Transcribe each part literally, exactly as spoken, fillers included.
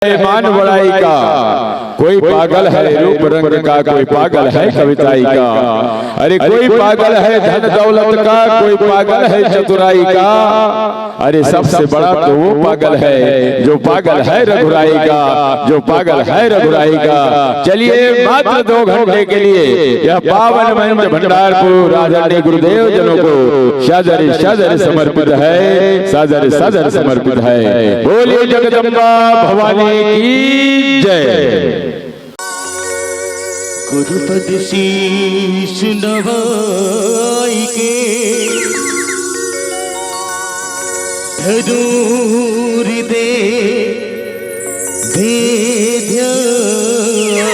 है मान बड़ाई का, कोई पागल है रूप रंग का, कोई पागल है कविताई का। अरे कोई पागल है धन दौलत का, कोई पागल है चतुराई का। अरे सबसे बड़ा तो वो पागल है जो पागल है रघुराई का, जो पागल है रघुराई का। चलिए मात्र दो घंटे के लिए यह पावन मंच भंडारपुर आदरणीय गुरुदेव जनों को सादर सादर समर्पित है, सादर सादर समर्पित है। बोलिए जगदम्बा भवानी की जय। गुरुपद शीश नवाई के धरूर दे दे ध्यान।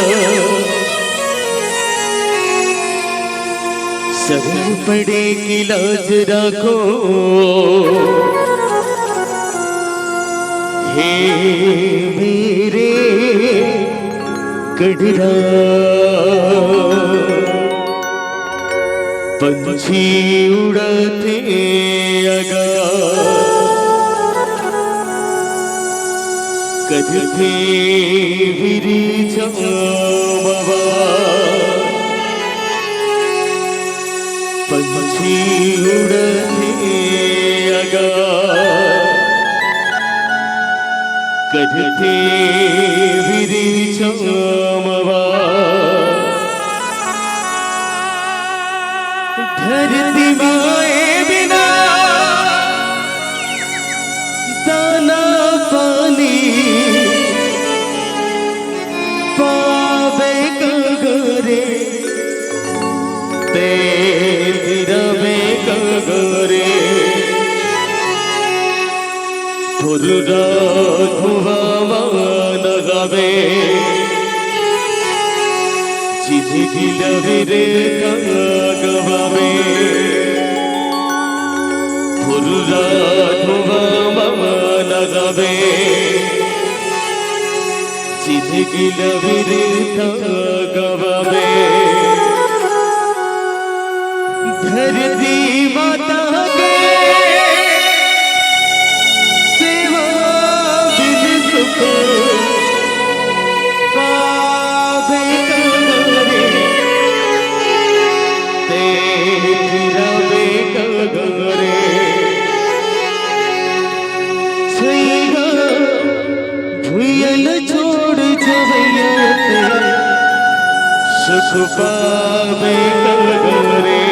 शर्म पड़े कि लाज राखो हे मेरे कड़रा। पंछी उड़त हे अगला, कदथे विरी छाववा। पंछी उड़त हे अगला, कदथे विरी छाववा। धरती माए बिना दाना पानी पावे कगरे, ते गिरवे कगरे। फुर्रा धुआं मान गवे, चिझगिल विरे गवावे। फुर्रा धुआं मान गवे, चिझगिल विरे गवावे। धरती माता के सेवा बिन सुख पावे कगरे, ते फिरवे कगरे। छैगा भुइयन छोड़ जवैया ते सुख पावे कगरे।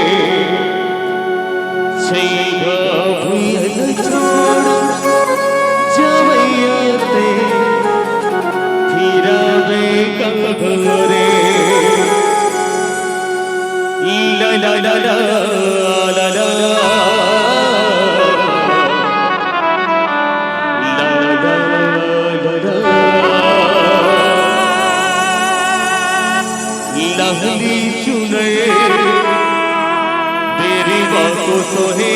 छैगा भुइयन छोड़ जवैया ते फिरवे कगरे। ला ला ला ला ला ला। ला ला ला ला। लाली चुनर बेरी बाको सोहे।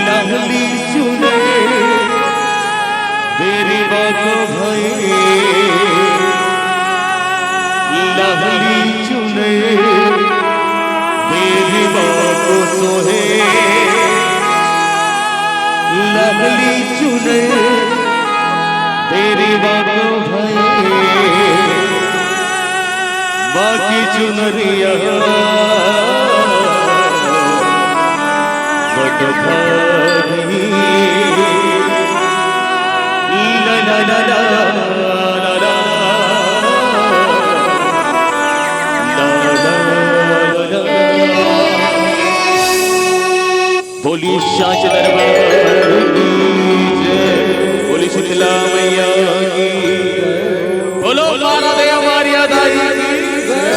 लाली चुनर बेरी बाको भई। लाली चुनर बेरी बाको सोहे। लाली चुनर बेरी बाको भई। बाकी चुनरिया बट भारी। ला ला ला ला। बोली सांच दरबार की जय, बोली शीतला मैया की जय, बोलो मारा दया मारिया दाई की जय।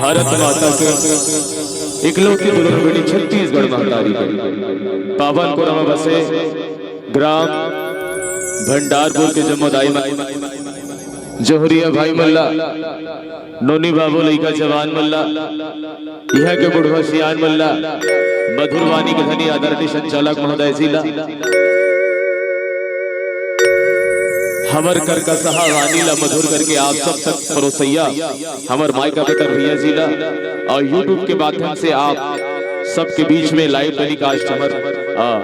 भारत माता के इकलौती दुलर बेटी छत्तीसगढ़ महतारी के पावन पुरम बसे ग्राम भंडारपुर के जम्मो दाई माई, जोहरिया भाई मल्ला, नोनी बाबू लइका जवान मल्ला, इहाँ के बुढ़वा सियान मल्ला, मधुरवाणी के धनी आदरणीय संचालक महोदय जी ला, हमर करकसहा वाणी ला मधुर करके आप सब तक परोसैया हमर माई का बेटा भैया जी ला और YouTube के माध्यम से आप सबके बीच में live telecast हमर, आ,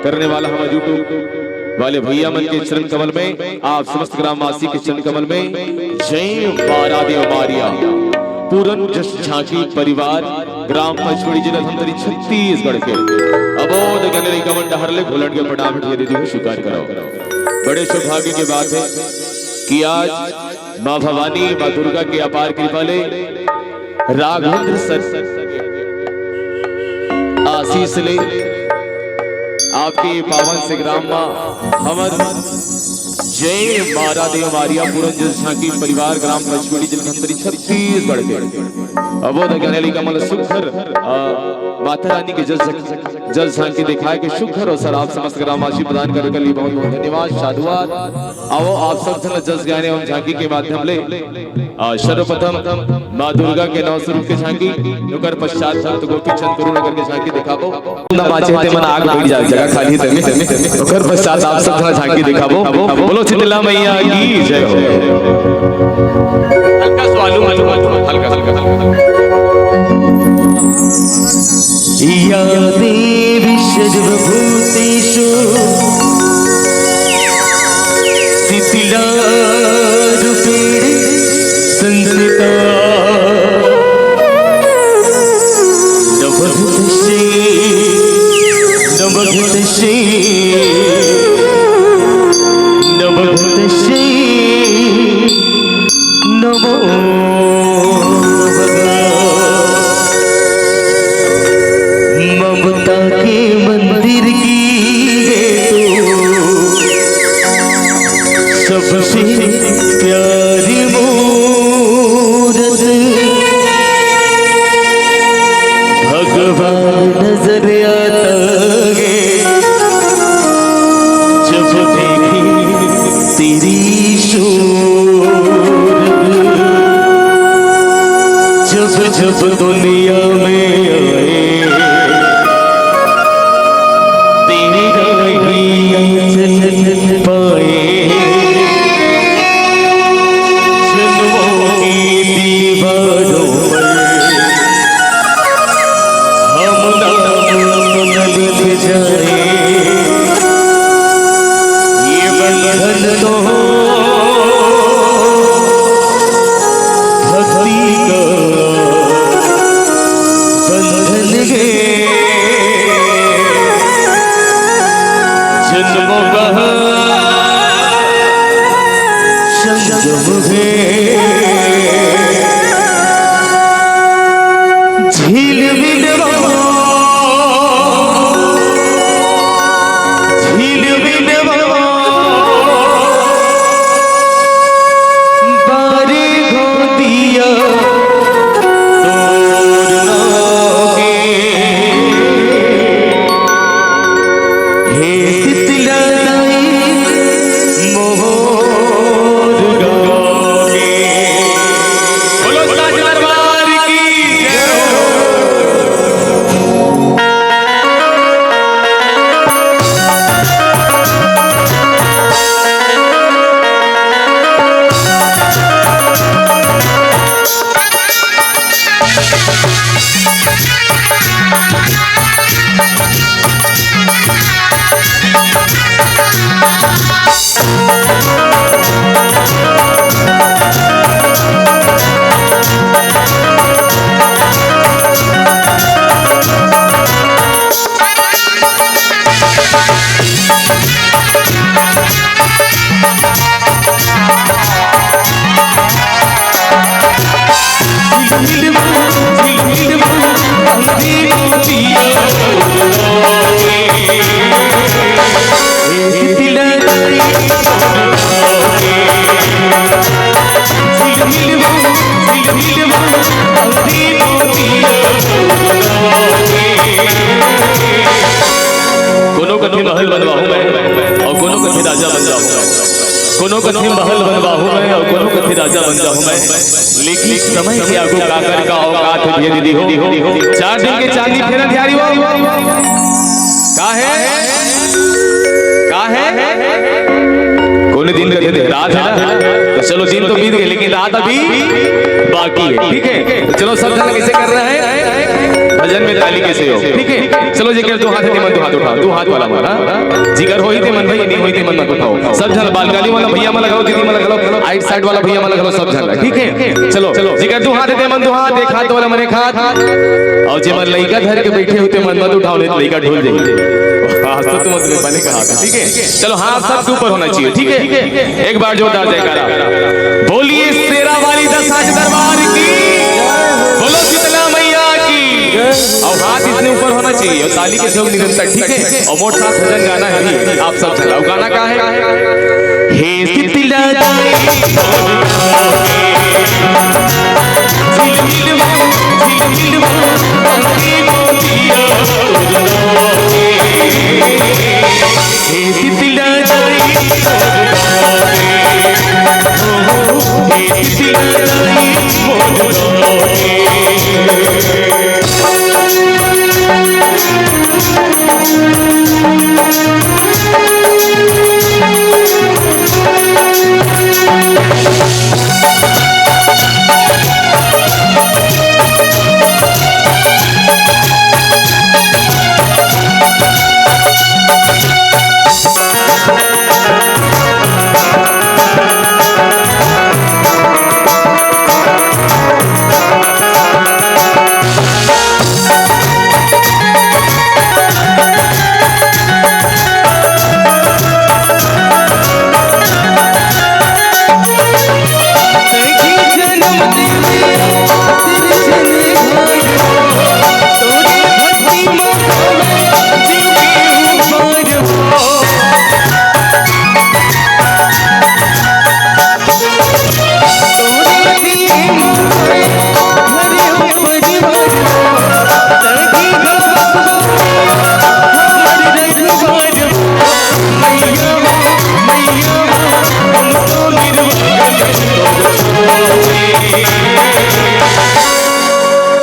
करने वाला हमर YouTube वाले भैया मन के चरण कमल में, आप समस्त ग्रामवासी के चरण कमल में जय मारा देव मारिया। पूरन जस झांकी परिवार, ग्राम पचमढ़ी, जिला धमतरी, छत्तीसगढ़ के अबोध गैलेरी कमन डहर ले भुलट के पटाम ढेरी दी स्वीकार करो। बड़े सौभाग्य की बात है कि आज माँ भवानी, माँ दुर्गा के अपार कृपा ले राघवेंद्र सर आशीष ले आपके पावन से ग्राम मा हमर जय मारा देव मारिया पूरन जस झांकी परिवार ग्राम पचमढ़ी जिला धमतरी छत्तीसगढ़ के अबोध गैलेरी कमल सुघर, अ, माता रानी के जस, जस झांकी दिखाए के सुघर और सर आप समस्त ग्रामवासी प्रदान करे के लिए बहुत बहुत धन्यवाद, साधुवाद। आओ आप सब जन जस गाने एवं झांकी के माध्यम ले आ, सर्वप्रथम माँ दुर्गा के नौ स्वरूप के झांकी, ओकर पश्चात भक्त गोपी चंद करुण नगर के झांकी दिखाबो। ना बाचे ते मन आग बैठ जाए, जगह खाली तेमे। ओकर पश्चात आप सब थोड़ा झांकी दिखाबो। बोलो शीतला मैया की जय हो। हल्का स्वालू, हल्का, हल्का, हल्का। या देवी सर्वभूतेषु शीतला रूपेण संस्थिता। नमः तस्यै, नमः तस्यै, नमः तस्यै। नमो नमः। ममता के मंदिर की है तू सबसे प्यारी मूरत। भगवान नजर आता है जब देखे तेरी सूरत। जब जब दुनिया में आए तेरा ही अंचल पाए। जन्मों की दीवारों पर हम नाम अपना लिख जाए। ये बंधन तो भक्ति का बंधन है। जन्मों का संगम है। झील मिलवा, झील मिलवा, बारे गोदिया तोड़ना के। हे शीतला दाई मोर गाँव के। बोलो साज दरबार की जय हो। महल बनवाहूं मैं, अउ कोनो कथे राजा बन जाहूं मैं। कोनो कथे महल बनवाहूं मैं, अउ कोनो कथे राजा बन जाहूं मैं। लेकिन समय के आगू काकर का औकात हे दीदी हो। चार दिन के चांदनी फेरत हे यारी हो। का हे? का हे? कोनो दिन कथे रात हे ना? तो चलो, दिन तो बीत गए, लेकिन रात अभी बाकी हे, ठीक हे? तो चलो, सब झन कइसे कर रहे हैं? भजन में ताली के सहयोग, ठीक हे? चलो, जेकर दू हाथ हे, तेमन दू हाथ उठाओ, दू हाथ वाला मन, हाँ? जेकर होही तेमन भाई, नइ होही तेमन मत उठाओ। सब झन, बालगाली वाला भैया मन ल घलो, दीदी मन ल घलो, आइट साइट वाला भैया मन ल घलो, सब झन, ठीक हे? चलो, जेकर दू हाथ हे, तेमन दू हाथ, एक हाथ वाला मन एक हाथ, अउ जेमन लइका धर के बइठे हो, तेमन मत उठाओ, नइ त लइका ढुल जाही। हाँ, सच मत में बने कहा था, ठीक हे? चलो, हाथ सबके ऊपर होना चाहिए, ठीक हे? एक बार जोरदार जयकारा। बोलिए शेरा वाली दस हाथ दरबार की, बोलो शीतला मैया की। अउ हाथ अइसने ऊपर होना चाहिए अउ ताली के सहयोग निरंतर, ठीक हे? अउ मोर साथ भजन गाना हे, आप सब चलाओ। गाना का हे? हे शीतला दाई, झिलमिल, झिलमिल, हे शीतला दाई, हे शीतला दाई,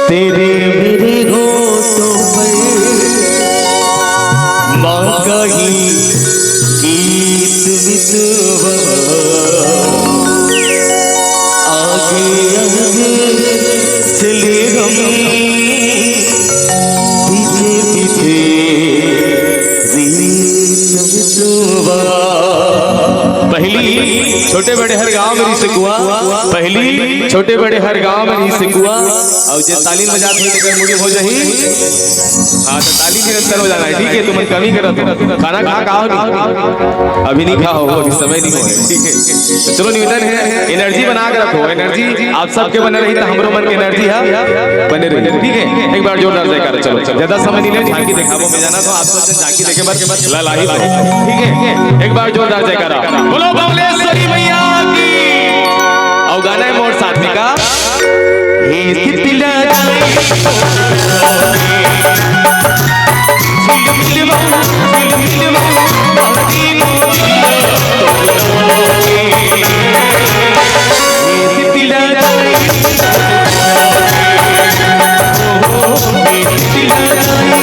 तेरे मेरे होठों पर माँ का ही गीत मितवा, आगे आगे चले हम पीछे पीछे रीत मितवा। पहली छोटे बड़े हर गांव में रिसकुआ, पहली छोटे बड़े हर गांव में रिसकुआ। अउ जे ताली बजात हे, तेकर मुड़ी हो जाही। हाँ, तो ताली निरंतर हो जाना हे, ठीक हे? तुमन कमी करत हो। खाना खा का हो नहीं? अभी नहीं खा हो, अभी समय नहीं हो, ठीक हे? तो चलो, निवेदन हे, एनर्जी बना के रखो, एनर्जी आप सबके बने रही, तो हमरो मन के एनर्जी हे, बने रही, ठीक हे? एक बार जोरदार जयकारा, चलो, चलो। ज्यादा समय नहीं ले, झांकी देखाबो में जाना, तो आप सब झांकी देखे बर ललाही, ठीक हे? एक बार जोरदार जयकारा, बोलो बमलेश्वरी मैया की। अउ गाना हे मोर साथ में का, हे शीतला दाई, झिलमिलवा, झिलमिलवा, बहरी नदिया। हे शीतला दाई, हे शीतला दाई,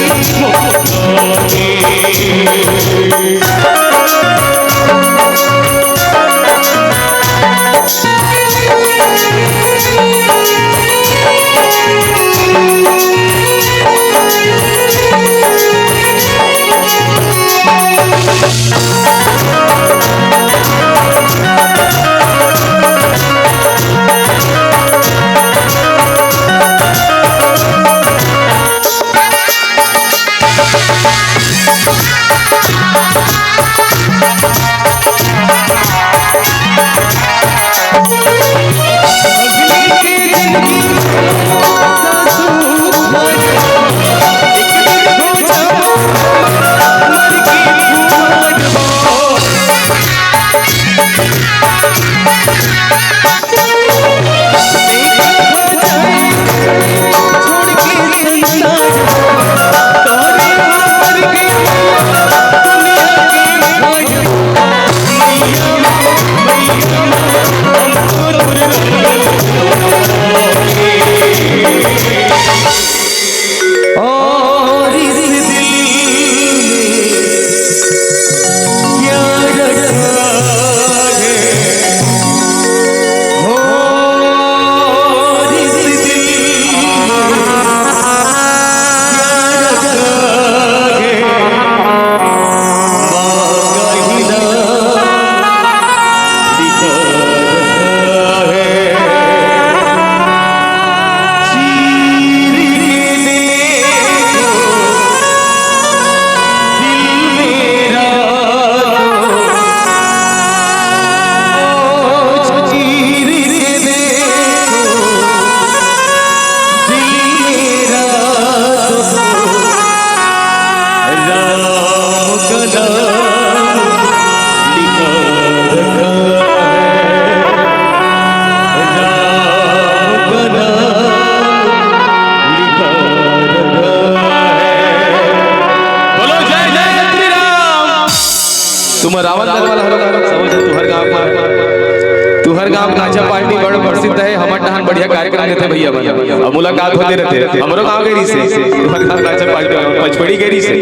रहिथे भैया मन, अउ मुलाकात होते रहिथे। हमरो गांव के रहिसे, तुंहर गांव राजा पाट-, पचपड़ी के रहिसे।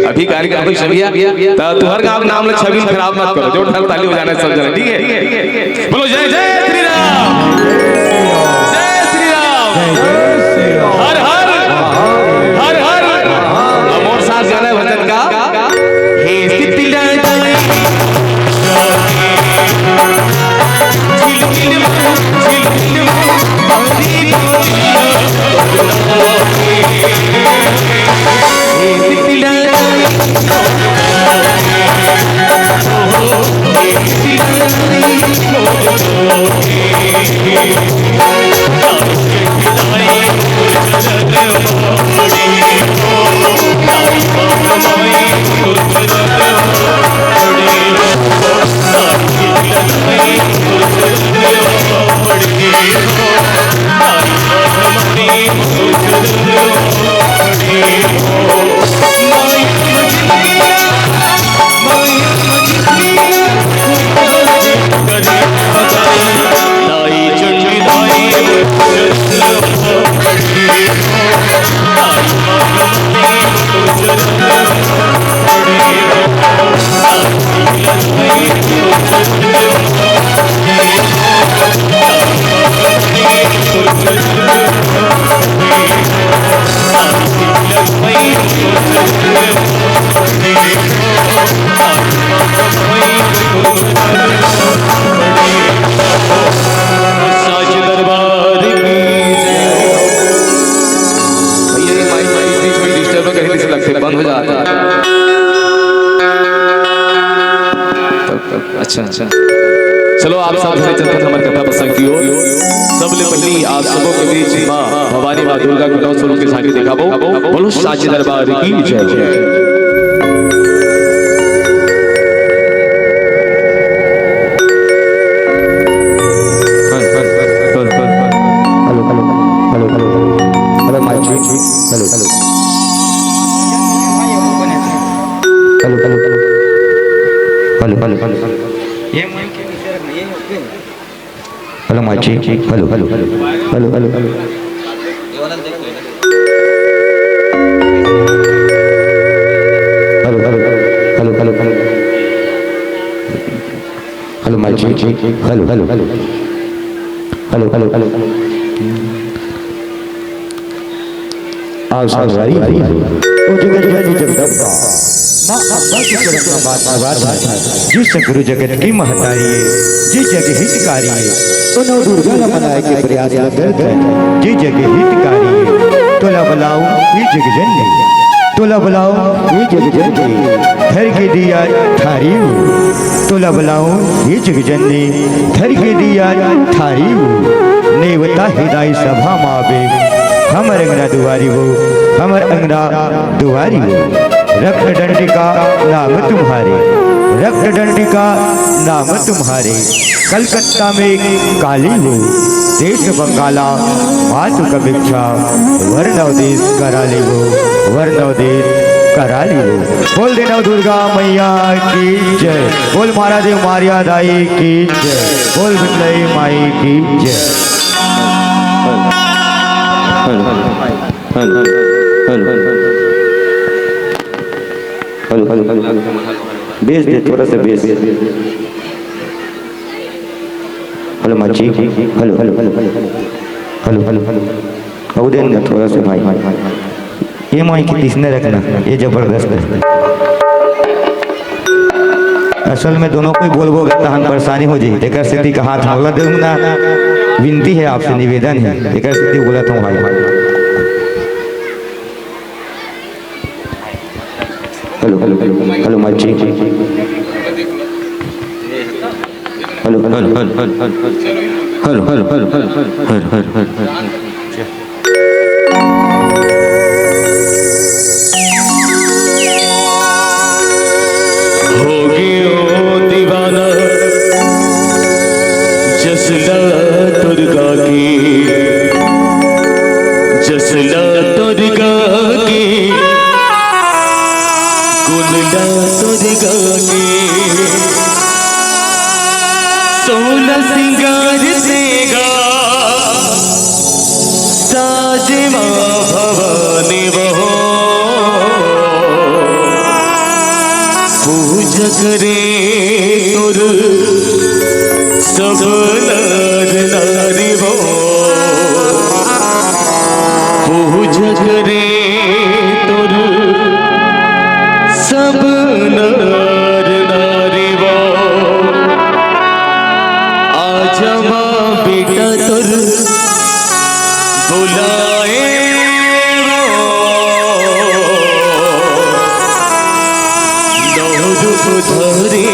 अभी कार्यक्रम होइस भैया, त तुंहर गांव के नाम ला छबिल खराब मत करो, जोरदार ताली बजाना सब जने, ठीक है? बोलो जय जय श्री राम, जय श्री राम, हर हर, हर हर। अउ मोर साथ गाना है भजन का, हे शीतला दाई, झिलमिल, झिलमिल, हे शीतला दाई, साचे दरबार की जय। भैया, ये माइक, माइक बीच में डिस्टर्ब करे, इसे लगते बंद हो जाता है। अच्छा, अच्छा। चलो, आप सब घरे चलते हैं हमारे कथा प्रसंग की ओर। सबले पहली आप सबों के बीच माँ भवानी, माँ दुर्गा के नौ स्वरूप के झांकी दिखाबो। बोलो साचे दरबार की जय। Hello, hello, hello, hello, hello, hello, mic check, hello, hello. Hello, hello, hello. Hello, hello, hello, hello. Hello, mic check. Hello, hello, hello. Hello, hello, hello. Hello, hello, hello, hello, hello. Hello, mic check, check. Hello, hello, hello. Hello, hello, hello. आओ संगवारी हो, ओ जगत जननी जगदम्बा, माँ अम्बा के चरण म बात बात है, जिस गुरु जगत की महतारी है, जिस जग हितकारी है, उन दुर्गा ल मनाए के प्रयास ल करत है, जिस जग हितकारी है, तोला बलाओ, ये जग जननी, तोला बलाओ, ये जग जननी, धर के दिया ठारी हो, तोला बलाओ, ये जग जननी, धर के दिया ठारी हो, नेवता हिदाई सभा मावे, हमर अंगना दुआरी वो, हमर अंगना दुआरी वो। रक्त डंडी का नाम तुम्हारे, रक्त डंडी का नाम तुम्हारे। कलकत्ता में काली वो, देश बंगाला मातु का भिक्षा, वर नव देश करा ले वो, वर नव देश करा ले वो। बोल दे नव दुर्गा मैया की जय, बोल मारा देव मारिया दाई की जय, बोल बिमलई माई की जय। Hello, hello, hello, hello, hello. Hello, hello, hello, hello. Base दे, थोड़ा सा बेस। हेलो, माची। Hello, hello, hello, hello. Hello, hello, hello. अउ दे ना थोड़ा सा भाई। ये माइक के पीछे रखना, ये जबरदस्त है। असल में दोनों कोई बोलबो गा, तहन परेशानी हो जाही। तेकर सेती कहात हंव, बोला देहूं ना, विनती है आपसे, निवेदन है। तेकर सेती बोलत हंव भाई। Hello, hello, hello, hello, mic check. Hello, hello, hello, hello, hello. हो गयो दीवाना जसला दुर्गा की, जसला दुर्गा की, गुणला दुर्गा की। सोलह सिंगार सेगा आज माँ भवानी वो पूजा करे तोर सब नर नारी वो, पूजा करे तोर सब नर नारी वो। आजा माँ बेटा तोर बुलाए वो, नौ रूप धरे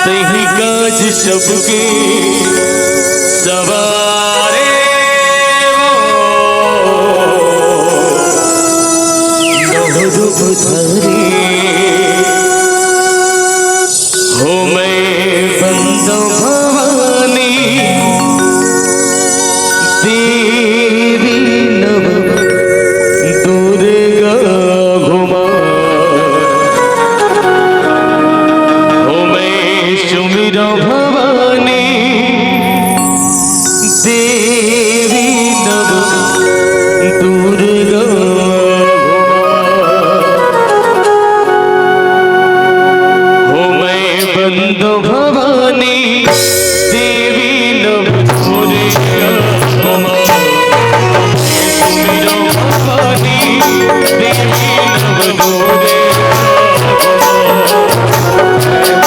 तही काज सबके सवारे वो, नौ रूप धरे। हो मैं बंदो भवानी, देवी नव दुर्गा घुमा। हो मैं सुमिरो भवानी, देवी नव दुर्गा घुमा। हो मैं बंदो भवानी, देवी नव दुर्गा घुमा। भवानी, देवी नव दुर्गा घुमा।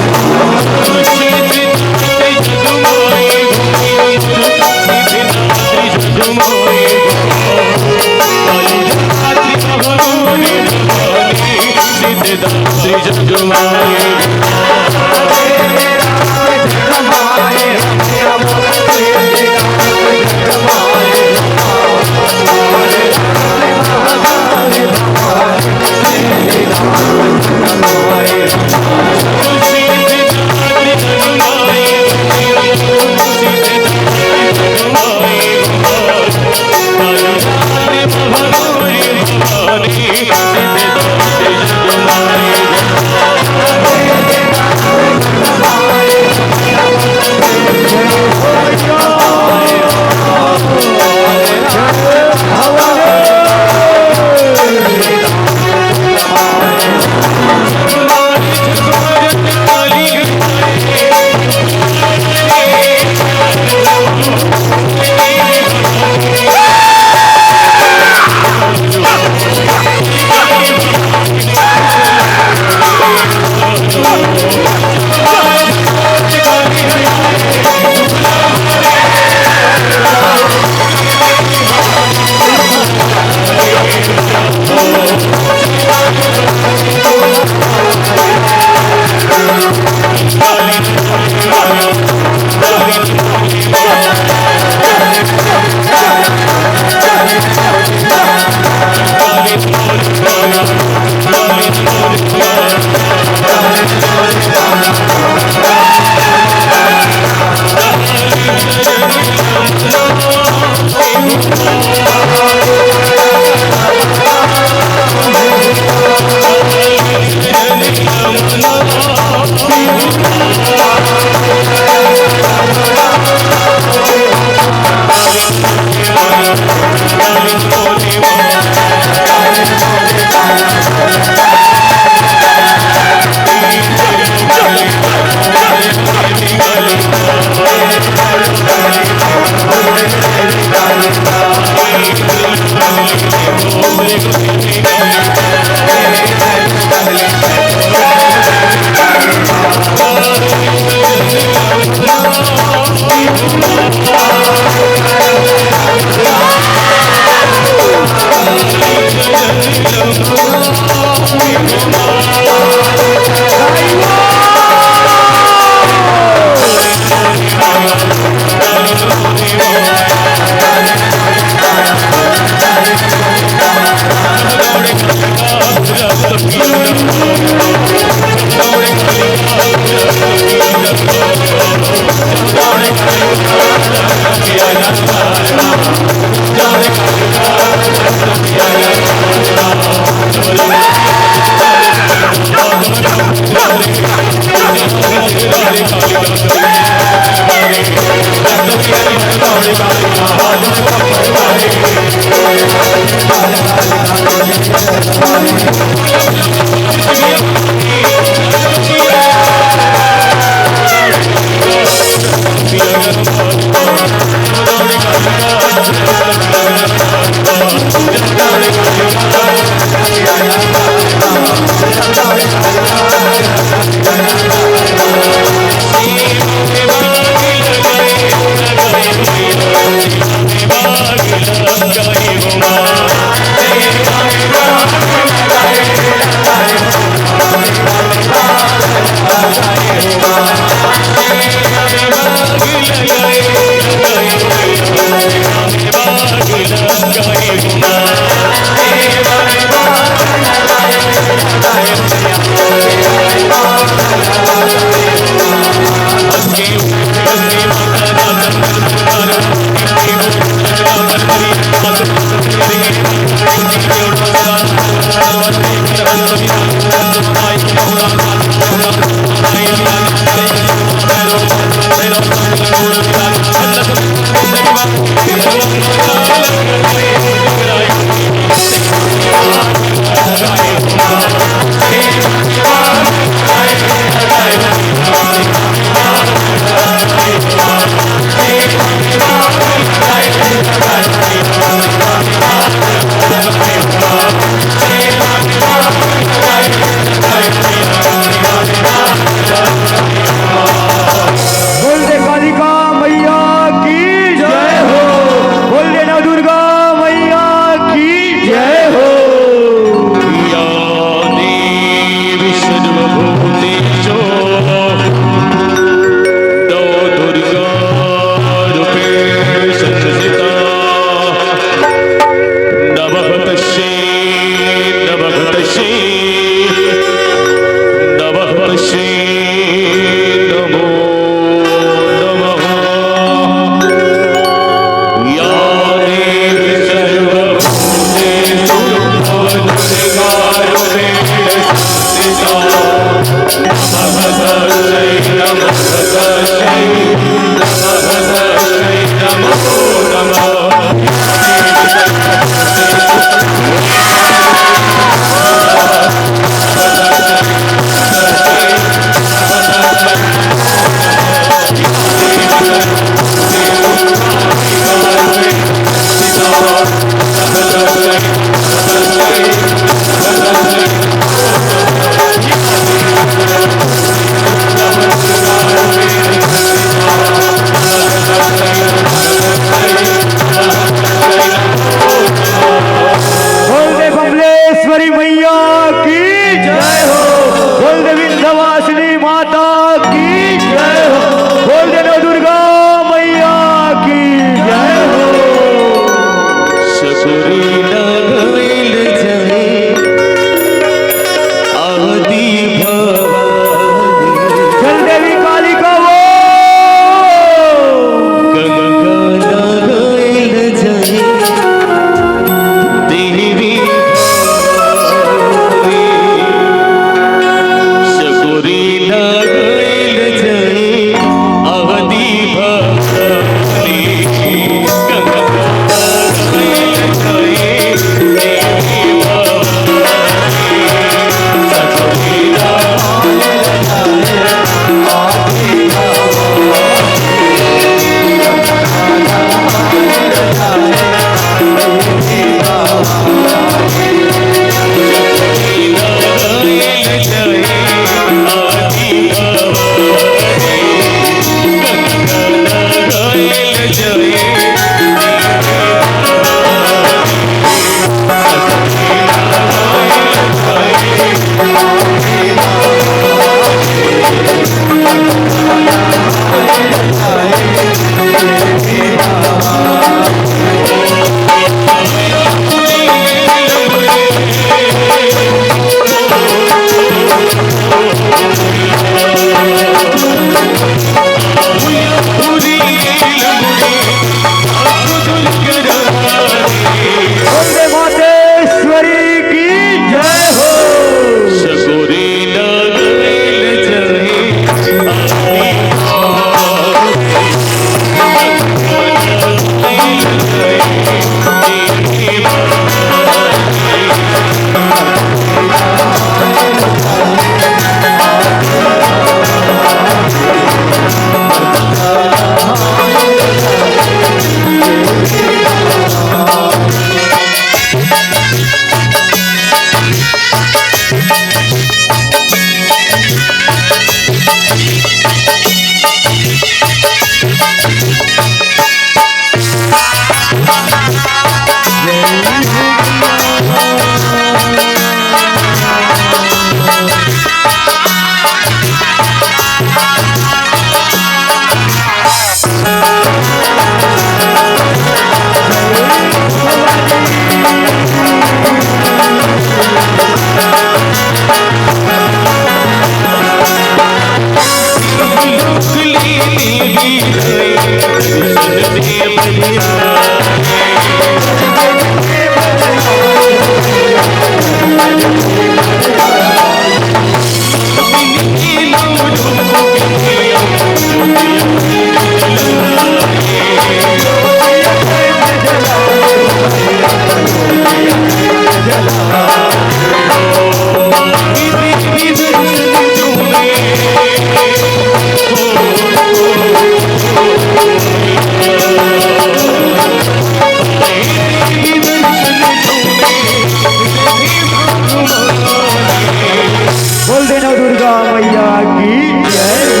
बोल दे नव दुर्गा मैया की जय हो।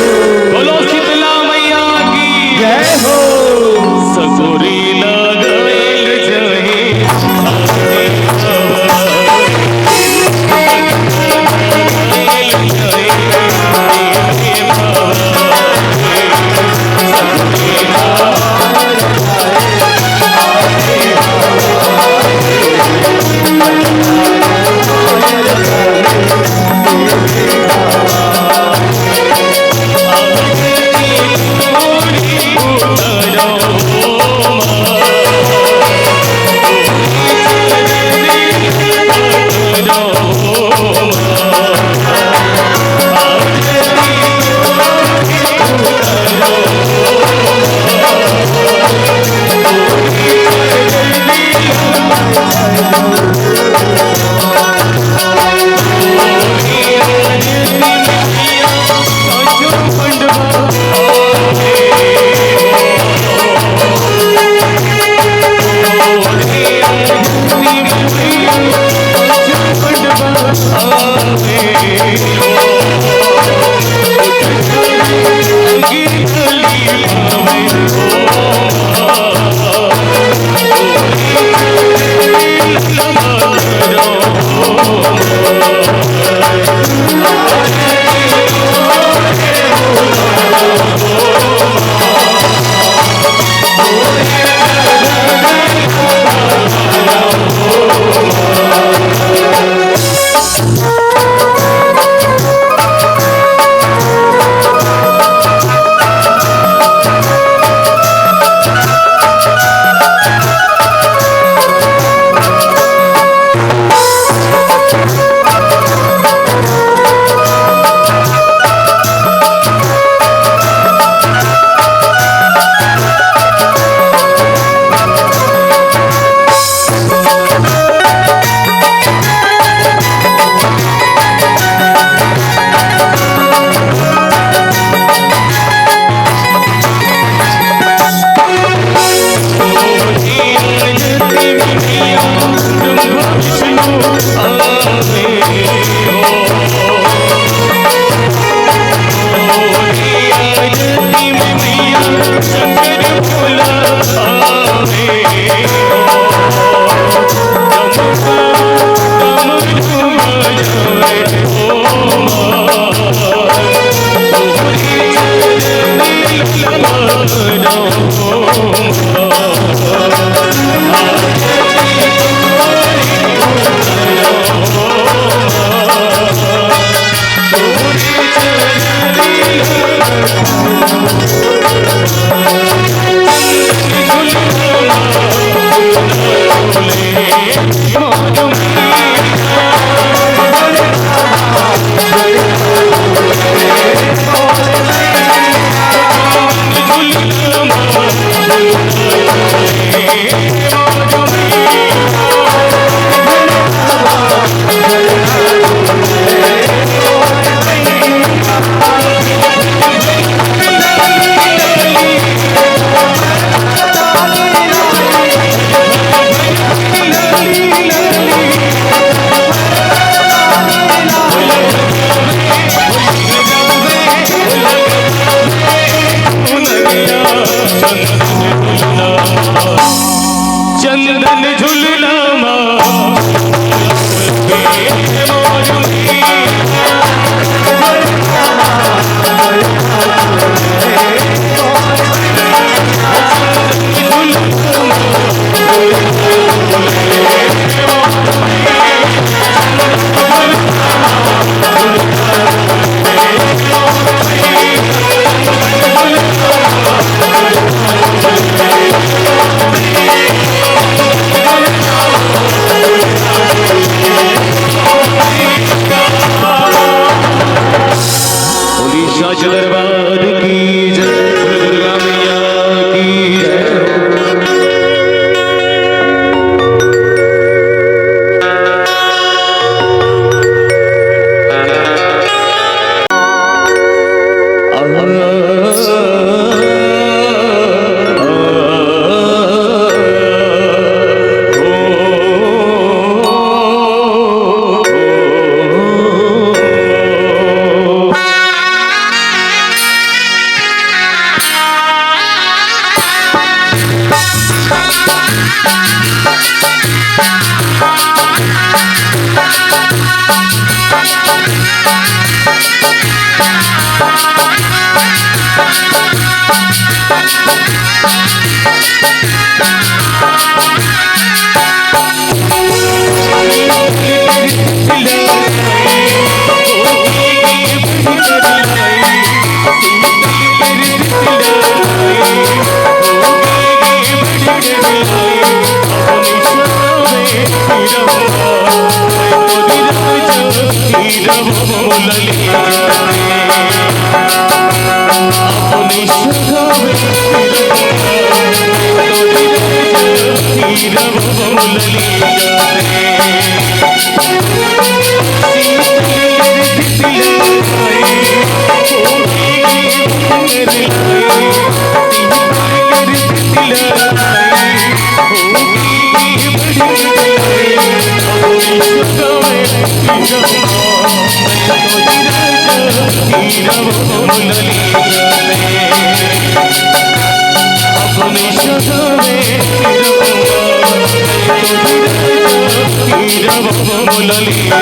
बोलो शीतला मैया की जय हो। सगोरी लगायल जाए। बोली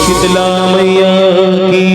शीतला मैया की।